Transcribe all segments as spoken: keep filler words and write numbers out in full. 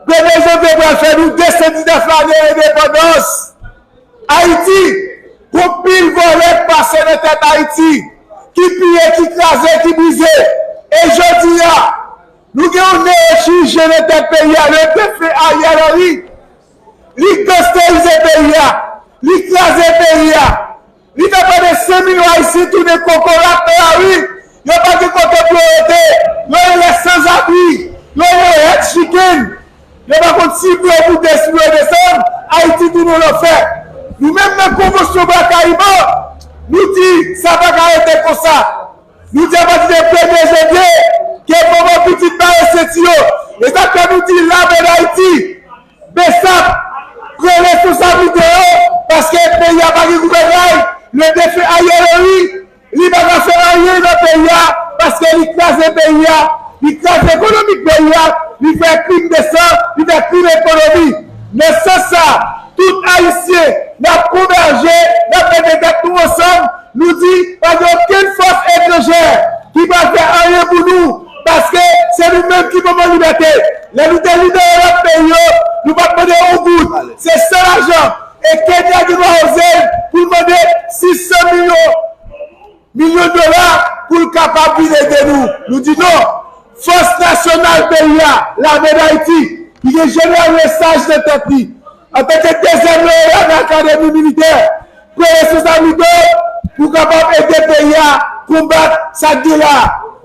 Premye janvye pral fè nou de san diznèf lane endepandans. Ayiti, gon pil vòlè k pase nan tèt Ayiti, ki piye, ki kraze, ki brize. E jodi a, nou gen yon neyokirije nan tèt peyi a, le defen Ariel Henry. Li gangsterize peyi a, li kraze peyi a. Li fè plis de senk milyon Ayisyen tounen kokorat nan lari. Yo pa gen kote pou yo rete. Yo rele sanzabri. Yo rele head chicken. Yo pa konn si pou yo moute, si pou yo desann. Ayiti tounen yon lanfè. Nou menm nan Konvansyon Bwa Kayiman, nou di sa pa ka rete konsa. Nou di apati de premye janvye, ke manman pitit bare senti yo. E sa k fè nou di lame Dayiti, BSAP, pran responsablite yo, paske peyi a pa gen gouvènay. Le defen Ariel Henry, li pa ka fè anyen nan peyi a, paske li kraze peyi a, li kraze ekonomi peyi a, li fè krim de san, li fè krim ekonomi. Nan sans sa, tout Ayisyen, n ap konvèje, n ap mete tèt nou ansanm, nou di, pa gen okenn fòs etranjè ki pral fè anyen pou nou, paske se nou menm ki manman libète. Lè nou te libere lòt peyi yo, nou pa t mande yon goud, se san lajan. E Kenya gen dwa oze l pou l mande sis san milyon, milyon dola pou l kapab vin ede nou. Nou di non. Fòs nasyonal peyi a, Lame Dayiti, ki gen jeneral Lesage nan tèt li, antanke dezyèm loreya nan Akademi Militè, pran responsablite w pou w kapab ede peyi a konbat sa k gen la.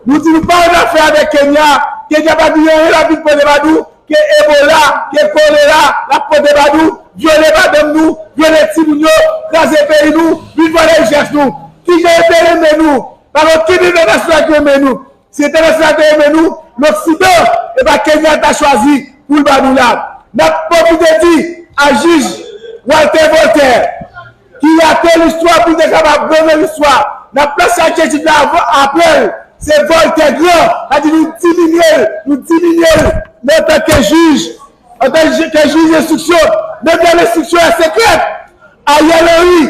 Nou di nou pa annafè avèk Kenya. Kenya pa gen anyen l ap vin pote ba nou ke Ebola, ke kolera, l ap pote ba nou, vyole madanm nou, vyole timoun yo, kraze peyi nou, vin vòlè richès nou. Kijan yo te renmen nou? Pa gen okenn entènasyonal ki renmen nou. Si entènasyonal te renmen nou, Loksidan, e pa Kenya ta chwazi pou l ba nou la. N ap pwofite di a jij Walter Voltaire, ki rate listwa pou l te kapab rann listwa. N ap plase adjektif la avan, apre l, se Voltaire gran, sa di nou diminye l, nou diminye l, men antanke jij, antanke jij enstriksyon, menm lè enstriksyon an sekrè, Ariel Henry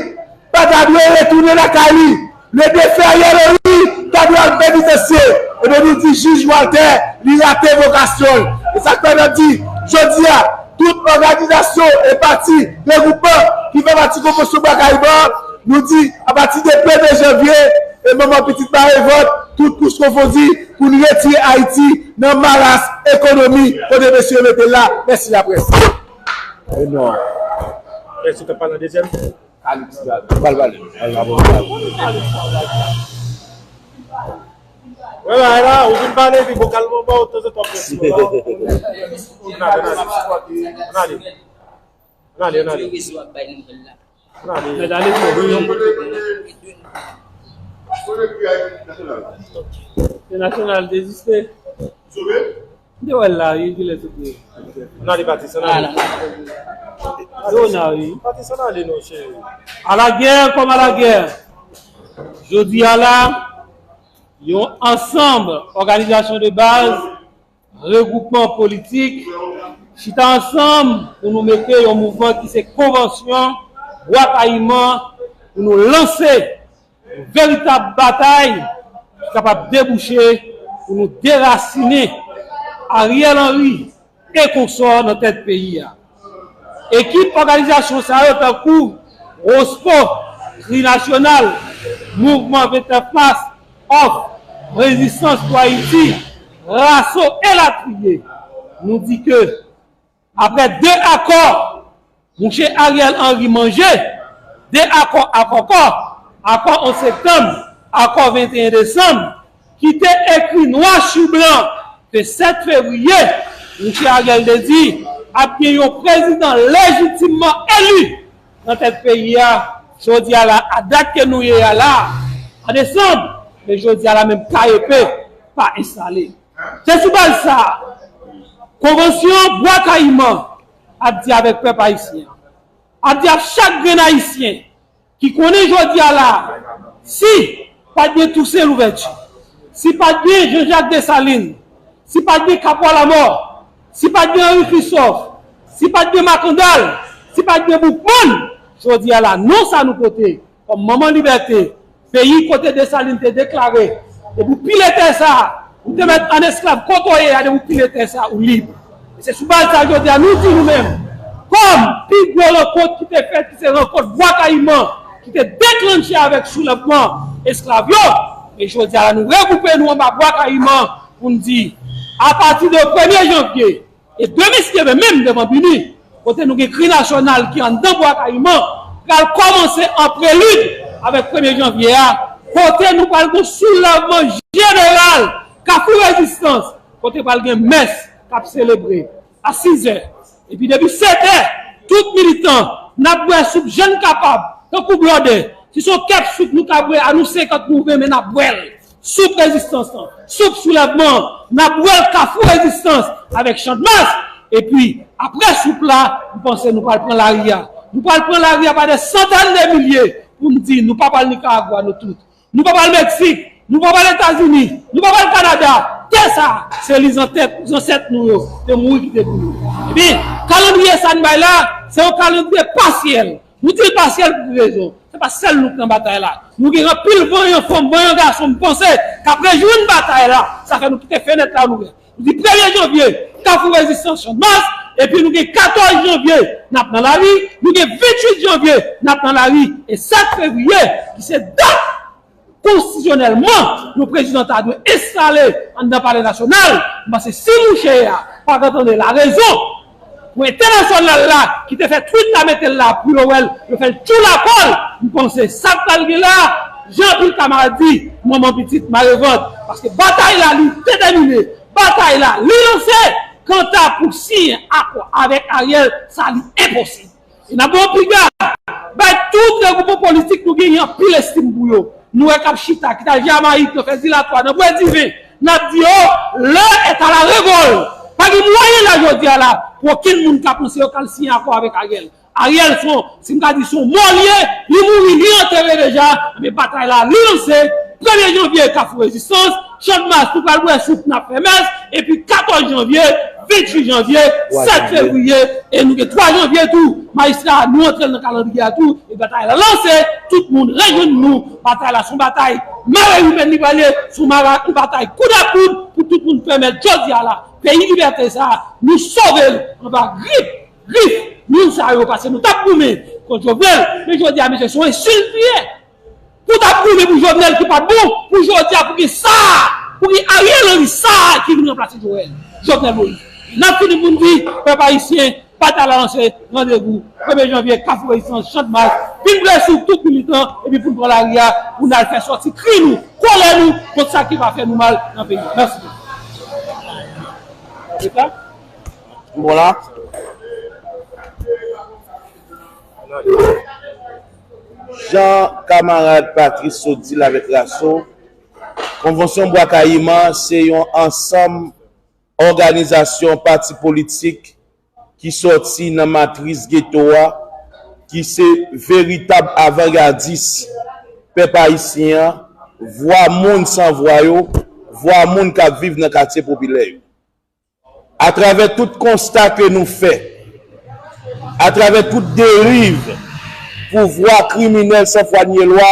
pa ta dwe retounen lakay li. Le defen Ariel Henry ta dwe al penitansye. Ebyen, nou di jij Walter, li rate vokasyon l. E sa k fè n ap di, jodi a, tout òganizasyon e pati, regwoupman ki fè pati Konvansyon Bwa Kayiman, nou di, apati de premye janvye, e manman pitit pa revòt, tout fòs konfondi pou n retire Ayiti nan maras ekonomi kote mesye yo mete l la. Mèsi laprès. Enorm. Mèsi, t ap pale an dezyèm. Alix, pral pale. Al la, bon, pral. Wè, la, la, ou vin pale, epi vokalman, bon, tanzantan, mèsi, wè. Ann ale, ann ale. Ann ale, ann ale. Ann ale. Ann ale. Mèt ale, se nasyonal deziste. M te wè l la, wi, kilè sou pye. Ann ale, Patis, ann ale. Yo, na, wi. Patis, ann ale non, cheri. Alagè kòm alagè. Jodi a la, yon ansanm òganizasyon de baz, regwoupman politik, chita ansanm pou nou mete yon mouvman ki se Konvansyon Bwa Kayiman pou nou lanse yon veritab batay ki kapab debouche pou nou derasinen Ariel Henry e konsò nan tèt peyi a. Ekip òganizasyon sa yo tankou ROSPO, Tri Nasyonal, Mouvman vennèf Mas, Off, Rezistans pou Ayiti, RASO elatriye. Nou di ke, aprè de akò, Mouche Ariel Henry manje, de akò, akò kò, akò onz septanm, akò venteyen desanm, ki te ekri nwa sou blan ke sèt fevriye, Mouche Ariel te di ap gen yon prezidan lejitimman eli nan tèt peyi a, jodi a la, a dat ke nou ye a la, an desanm, men jodi a la menm K E P pa enstale. Se sou baz sa a, Konvansyon Bwa Kayiman ap di avèk pèp ayisyen an, ap di ak chak grenn ayisyen ki konnen jodi a la, si pa t gen Tousen Louvèti, si pa t gen Jean Jacques Dessalines, si pa t gen Kapwa Lamò, si pa t gen Henri Christophe, si pa t gen Makandal, si pa t gen Boukman, jodi a la, non sa nou pote kòm manman libète, peyi kote Desalin te deklare, depi w pile tè sa a, ou te mèt an esklav kote w ye a, depi w pile tè sa a, ou lib. E se sou baz sa jodi a nou di nou menm, kòm pi gwo rankont ki te fèt, ki se rankont Bwa Kayiman, ki te deklanche avèk soulèvman esklav yo, men jodi a la nou regwoupe nou anba Bwa Kayiman pou n di, apati de premye janvye, e demen si Dye vle menm devan bini, kote nou gen kri nasyonal ki anndan Bwa Kayiman, pral kòmanse an prelid avèk premye janvye a, kote nou pral gen soulèvman jeneral Kafou Rezistans, kote pral gen mès k ap selebre a sizè. Epi depi setè, tout militan, n ap bwè soup jan n kapab, tankou blòdè. Si se yon kèp soup nou ka bwè, a nou senkant nou ven, men n ap bwè l. Soup rezistans lan, soup soulèvman an, n ap bwè l Kafou Rezistans avèk Channmas. Epi, apre soup la, m panse nou pral pran lari a. Nou pral pran lari a pa de santèn de milye pou n di nou pa pral Nikaragwa, nou tout. Nou pa pral Meksik, nou pa pral Etazini, nou pa pral Kanada. Tè sa, se li zantèt, zansèt nou yo te mouri kite pou nou. Ebyen, kalandriye sa n bay la, se yon kalandriye pasyèl. Nou di l pasyèl pou ki rezon? Se pa sèl nou k nan batay la. Nou gen anpil vanyan fanm, vanyan gason, m panse, k ap rejwenn batay la. Sa fè nou kite fenèt la ouvè. Nou di premye janvye, Kafou Rezistans Channmas, epi nou gen katòz janvye, n ap nan lari, nou gen venntuit janvye, n ap nan lari, e sèt fevriye, ki se dat konstitisyonèlman yon prezidan ta dwe enstale anndan Palè Nasyonal, m panse si mouche a pa t antann larezon, pou entènasyonal la ki te fè twit la mete l la pou yo wè l, yo fè l tchoula kò l, m panse sa k pral gen la, jan anpil kamarad di, manman pitit mare vant. Paske batay la li detèmine, batay la li lanse, kanta pou siyen akò avèk Ariel, sa li enposib. E n ap ba w piga, bay tout regwoupman politik nou genyen anpil estim pou yo. Nou wè k ap chita, ki t al Jamayik, nan fè dilatwa, nan bwè diven, n ap di yo, l'heure est à la révolte. Pa gen mwayen la jodi a la, pou okenn moun ka panse yo k al siyen akò avèk Ariel. Ariel se yon, si m ka di se yon mò l ye, li mouri, li antere deja, men batay la, li lanse, premye janvye, Kafou Rezistans, Channmas, nou pral bwè soup, n ap fè mès, epi katòz janvye, venntuit janvye, sèt fevriye, e nou gen twa janvye tou, majistra, nou antre l nan kalandriye a tou, e batay la lanse, tout moun rejwenn nou, batay la se yon batay mare imen li pral ye, se yon mara-, yon batay koud a koud, pou tout moun pèmèt jodi a la, peyi libète sa, nou sove l anba grip, grif moun sa yo, paske nou t ap goumen kont Jovenel, men jodi a, mesye, se yon ensilt li ye. Pou w t ap goumen pou Jovenel ki pa t bon, pou jodi a pou gen sa, pou gen Ariel Henry sa ki vin ranplase Joel, Jovenel Moïse. N ap fini pou n di, pèp ayisyen, batay la lanse, randevou, premye janvye, Kafou Rezistans, Channmas, vin bwè soup tout militan, epi pou n pran lari a, pou n al fè sòti kri nou, kòlè nou, kont sa ki pa fè nou mal nan peyi a. Mèsi. Bon la. Jan kamarad Patrice sot di l avèk rason, Konvansyon Bwa Kayiman se yon ansanm òganizasyon pati politik ki sòti nan matris geto a, ki se veritab avangadis pèp ayisyen an, vwa moun san vwa yo, vwa moun k ap viv nan katye popilè yo. Atravè tout konsta ke nou fè, atravè tout deriv pouvwa kriminèl san fwa ni lwa,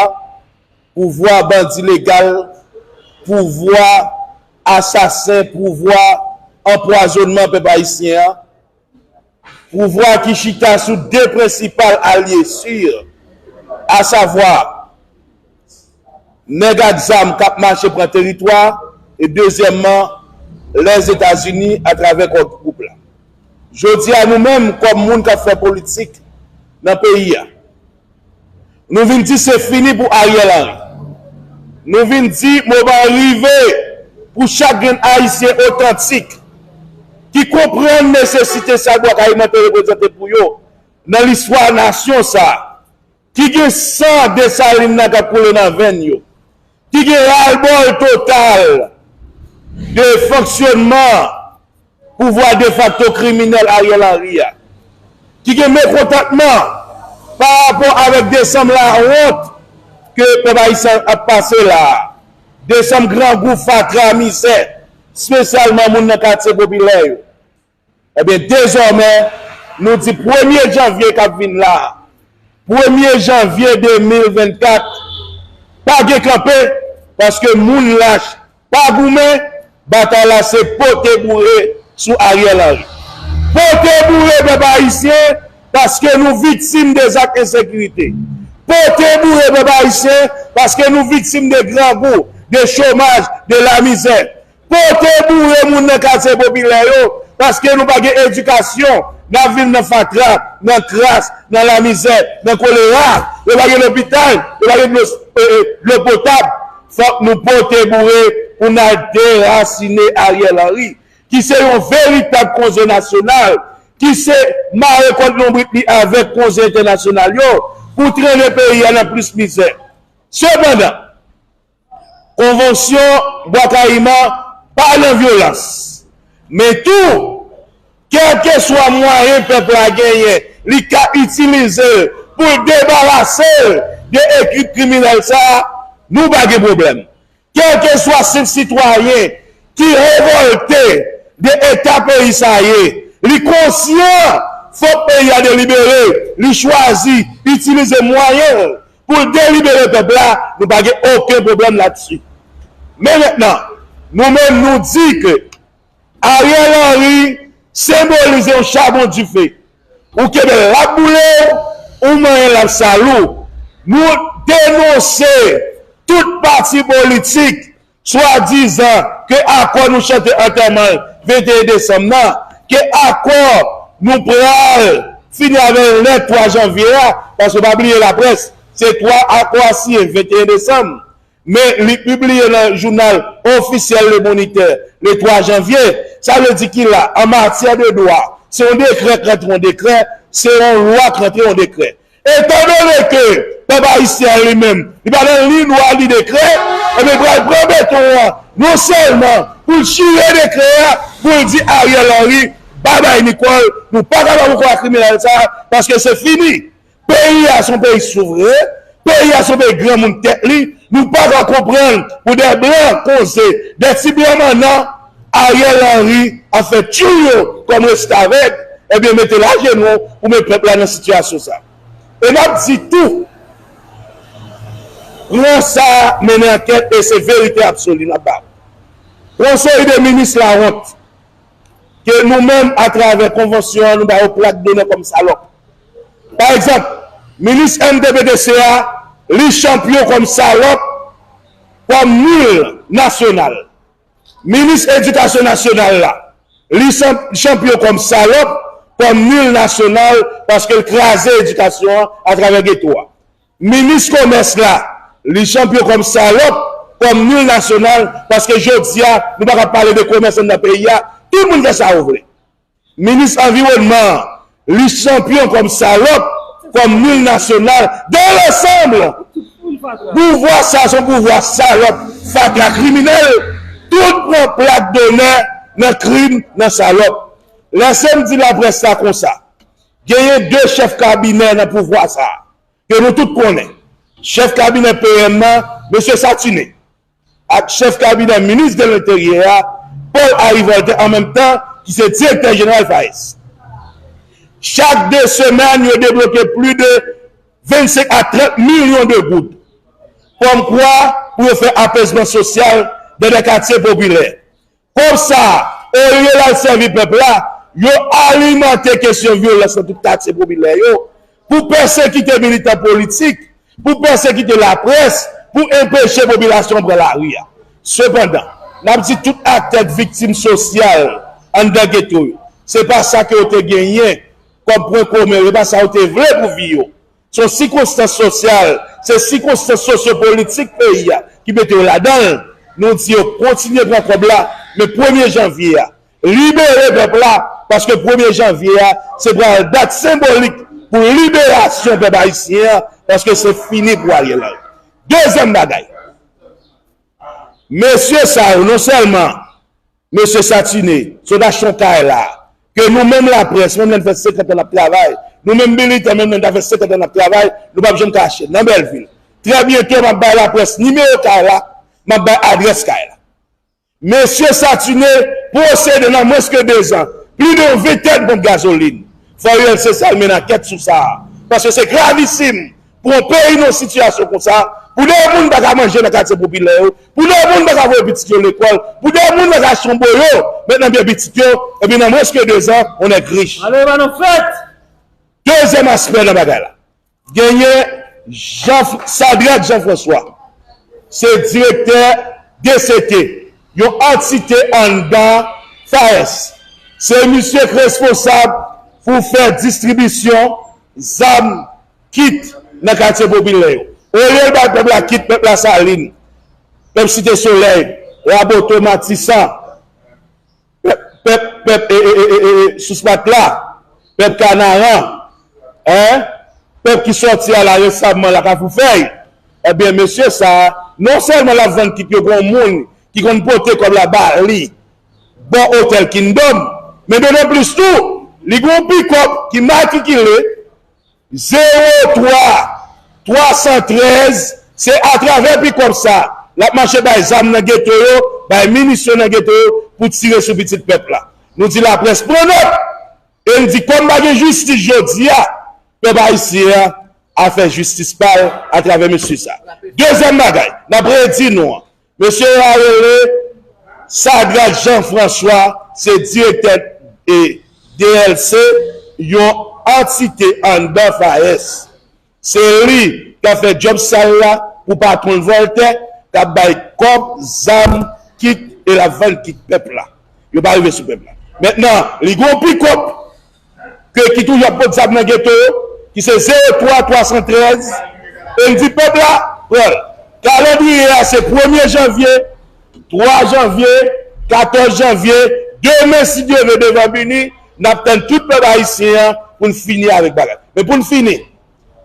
pouvwa bandi legal, pouvwa asasen, pouvwa anpwazonnman pèp ayisyen an, pouvwa ki chita sou de prensipal alye si, asavwa, nèg ak zam k ap mache pran teritwa, e dezyèmman, Lèzetazini atravè Core Group la. Jodi a, nou menm, kòm moun k ap fè politik nan peyi a, nou vin di se fini pou Ariel Henry. Nou vin di moman an rive pou chak grenn Ayisyen otantik ki konprann nesesite sa Bwa Kayiman te reprezante pou yo nan listwa nasyon sa a, ki gen san Desalin nan k ap koule nan venn yo, ki gen ralbòl total de fonksyònman pouvwa defakto kriminèl Ariel Henry a, ki gen mekontantman pa rapò avèk desanm lawont ke pèp ayisyen ap pase la a, desanm grangou, fatra, mizè, espesyalman moun nan katye popilè yo. Ebyen, dezòmè, nou di premye janvye k ap vin la a, premye janvye de mil vennkat, pa gen kanpe, paske moun lach pa goumen, batay la se pote boure sou Ariel Henry. Pote boure pèp ayisyen, paske nou viktim de zak ensekirite. Pote boure pèp ayisyen, paske nou viktim de grangou, de chomaj, de lamizè. Pote boure moun nan katye popilè yo, paske nou pa gen edikasyon, n ap viv nan fatra, nan kras, nan lamizè, nan kolera. Yo pa gen lopital, yo pa gen dlo, e, e, dlo potab. Fòk nou pote boure pou n al derasine Ariel Henry, ki se yon veritab konze nasyonal, ki se mare kòd lonbrit li avèk konze entènasyonal yo pou trennen peyi a nan plis mizè. Sepandan, Konvansyon Bwa Kayiman pa nan vyolans. Men tou, kèlkeswa mwayen pèp la genyen, li ka itilize l pou l debarase l de ekip kriminèl sa a, nou pa gen pwoblèm. Kèlkeswa senp sitwayen ki revòlte de eta peyi sa a ye, li konsyan fòk peyi a delibere, li chwazi itilize mwayen l pou l delibere pèp la, nou pa gen okenn pwoblèm ladsi. Men mentnan, nou menm nou di ke Ariel Henry senbolize yon chabon dife. Ou kenbe l, l ap boule w, ou manyen l, l ap sal ou. Nou denonse tout pati politik swadizan ke akò nou chante antèman l venteyen desanm nan, ke akò nou pral fini avè l lè twa janvye a, paske pa bliye laprès, se twa akò a siyen venteyen desanm, men li pibliye nan jounal ofisyèl Le Moniteur le twa janvye, sa vle di ki la, an matyè de dwa, se yon dekrè k rantre yon dekrè, se yon lwa k rantre yon dekrè. Etandone ke pèp ayisyen an li menm, li pa nan liy dwa li dekrè, ebyen, pral pran beton an, non sèlman pou l chire dekrè a, pou l di Ariel Henry, babay Nicole, nou pa kapab ankò ak kriminèl sa a, paske se fini. Peyi a se yon peyi souvren, peyi a se yon peyi granmoun tèt li, nou pa ka konprann pou de blan konze, de ti blan mannan, Ariel Henry ap fè tchou yo kòm restavèk, ebyen mete l ajenou pou met pèp la nan sitiyasyon sa. E n ap di tou, pran sa, mennen ankèt e se verite absoli n ap ba w. Pran seri de minis lawont ke nou menm atravè konvansyon an nou ba yo plak donè kòm salòp. Pa egzanp, minis M T P T C a, li chanpyon kòm salòp, kòm nil nasyonal. Minis edikasyon nasyonal la, li chan- chanpyon kòm salòp, kòm nil nasyonal, paske l kraze edikasyon an atravè geto a. Minis komès la, li chanpyon kòm salòp, kòm nil nasyonal, paske jodi a, nou pa ka pale de komès anndan peyi a, tout moun fè sa yo vle. Minis anviwònman an, li chanpyon kòm salòp, kòm nil nasyonal, dans l'ensemble. Pouvwa sa se yon pouvwa salòp, fatra, kriminèl, tout pran plak donè nan krim, nan salòp. Lè se m di laprès la konsa, genyen de chèf kabinè nan pouvwa sa a, ke nou tout konnen. Chèf kabinè P M nan, mesye Saturnin, ak chèf kabinè minis de lenteryè a, Paul Harry Voltaire, an menm tan, ki se direktè jeneral FAES. Chak de semèn, yo debloke plis de vennsenk a trant milyon de goud. Kòmkwa, pou yo fè apezman sosyal dans des quartiers populaires. Kòb sa a, olye l al sèvi pèp la, yo alimante kesyon vyolans nan tout katye popilè yo, pou pèsekite militan politik, pou pèsekite laprès, pou enpeche popilasyon an pran lari a. Sepandan, n ap di tout aktè k viktim sosyal anndan geto yo, se pa sa ke yo te genyen kòm pwen komen, se pa sa yo te vle pou vi yo. Se yon sikonstans sosyal, se sikonstans sosyopolitik peyi a ki mete yo ladan l. Nou di yo kontinye pran kòb la, men premye janvye a, libere pèp la, paske premye janvye a, se pral dat senbolik pou liberasyon pèp ayisyen an, paske se fini pou Ariel Henry. Dezyèm bagay, mesye sa yo, non sèlman mesye Saturnin, si w ta achte yon kay la, ke nou menm laprès, menm lè n fè senkant an n ap travay, nou menm militan, menm lè n ta fè senkant an n ap travay, nou p ap janm ka achte l nan Bèlvil. Trè byento, m ap bay laprès nimewo kay la, m ap bay adrès kay la. Mesye Saturnin posede nan mwens ke dezan plis de yon ventèn ponp gazolin. Fò U L C C al mennen ankèt sou sa a. Paske se gravisim pou yon peyi nan yon sitiyasyon konsa, Pou de moun pa ka manje nan katye popilè yo, pou de moun pa ka voye pitit yo lekòl, pou de moun pa ka achte yon boyo, met nan pye pitit yo, epi nan mwens ke dezan, on est riche. Ale, ba nou fèt! Dezyèm aspè nan bagay la, genyen Jean, Sadrac Jean François, se direktè D C T, yon antite anndan FAES. Se misye k responsab pou fè distribisyon zam, kit nan katye popilè yo. Olye l bay pèp la kit, pèp Lasalin, pèp Site Solèy, Raboto, Matisan, pèp, pèp, pèp, e, e, e, e, e, Sous Matla, pèp Kanaran, en, pèp ki sòti a la resaman la Kafou Fèy, ebyen, mesye sa a, non sèlman l ap vann kit yo, gen yon moun ki konn pote kòb la ba li bò otèl Kingdom, men donanplis tou, li gen yon pikòp ki matrikile zewo twa twa san trèz, se atravè pikòp sa, l ap mache bay zam nan geto yo, bay minisyon nan geto yo, pou tire sou pitit pèp la. Nou di laprès pran nòt, e n di kòm pa gen jistis jodi a, pèp ayisyen an a fè jistis pa l atravè mesye sa. Dezyèm bagay, n ap redi nou an, mesye a rele Sadrac Jean François, se direktè, e, D L C, yon antite anndan FAES. Se li k ap fè djòb sal la pou patwon l Vòltè, k ap bay kòb, zam, kit, e l ap vann kit pèp la. Yo pa rive sou pèp la. Mentnan, li gen yon pikòp ke ki toujou ap pot zam nan geto yo, ki se zewo twa twa san trèz, e n di pèp la, pran l. Kalandriye a se premye janvye, twa janvye, katòz janvye, demen, si Dye vle, devan bini, n ap tann tout pèp ayisyen an pou n fini avèk bagay. Men pou n fini,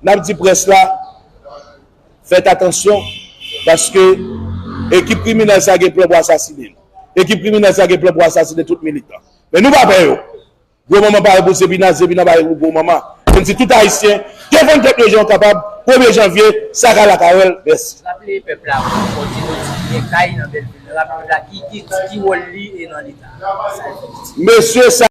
n ap di près la, fèt atansyon, paske ekip kriminèl sa gen plan pou asasinen nou. Ekip kriminèl sa gen plan pou asasinen tout militan. Men nou pa pè yo. Gwo manman pare pou Zebina, Zebina pare pou gwo manman. N di tout Ayisyen, defann tèt yo jan w kapab, premye janvye, sa ka lakay w, mèsi. Raple pèp la, Fòtinoti gen kay nan Bèlvil. Raple pèp la ki, ki, ki wòl li e nan Leta. Mesye, sa